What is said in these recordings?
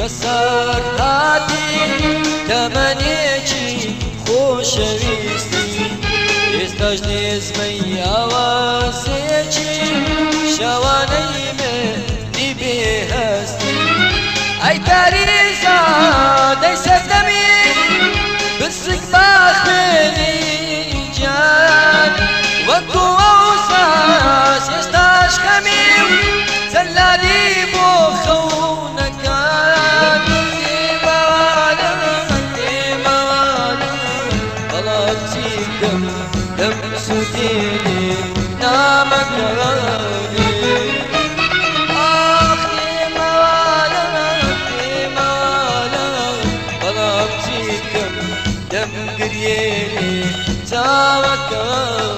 بەسەر هاتی تەمەنێکی خۆشەویستی ئێستاش نێزمەی ئاوازێکی شەوانەی منی بێهەستی ئەی پەریزادەی سەردەمی برسک باخوێنی گیان وەکو ئەوساس ئێستاش خەمی و جەلادی بۆ خەونەکان تێمەوانە تێمەوانە بەڵام چیکەم دەم سووتێنێ نامەکانی ئاخ تێمەوانە تێمەوانە بەڵام چیکەم دەم گریێنێ چاوەکانێ.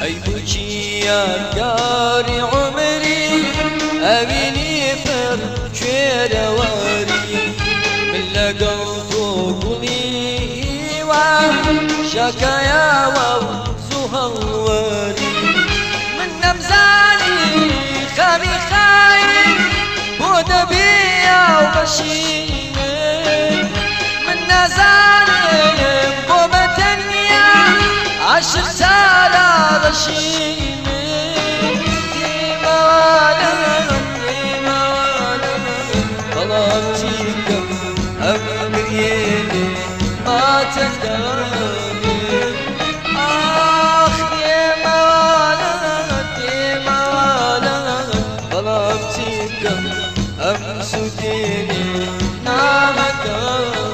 ئەی بووکی یادگاری عومری ئەوینی پڕ کوێرەوەری من لەگەڵ تۆ گوڵی هیوا شاکایاوە و زوو هەڵوەری من نەمزانی خامی خاین بۆ دەبێ ئاو بەشی من من نازانم بۆ بە تەنیا عاشق سارا ڕەشی من تێمەوانە تێمەوانە بەڵام چیکەم ئەم گریێنێ ماچەکانێ ئاخ تێمەوانە تێمەوانە بەڵام چیکەم ئەم سووتێنێ نامەکانێ.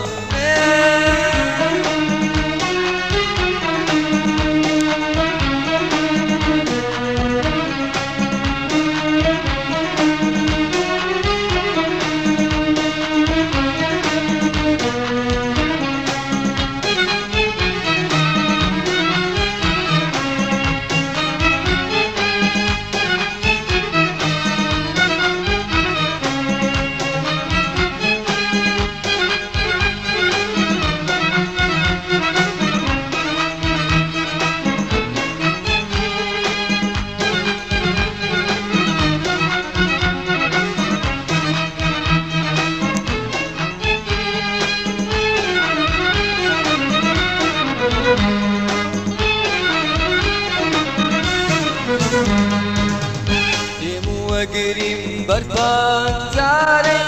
دێم وەگریم بەرپەنجارێ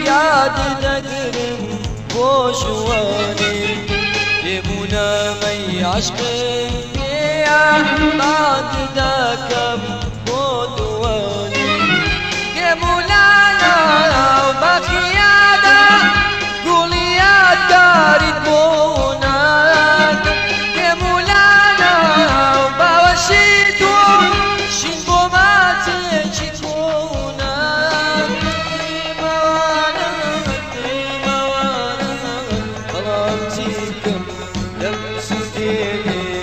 یاد دەگرم بۆ ژوانێ دێم و نامەی عەشقم پێیە بانگ دەکەم بۆ دووانێ دێم و لاناو باخیادا گوڵی یادگاریت بۆ نان دێم و لاناو باوەشی تۆ شین بۆ ماچێکی کۆنان تێمەوانە تێمەوانە بەڵام چیکەم دەم سووتێنێ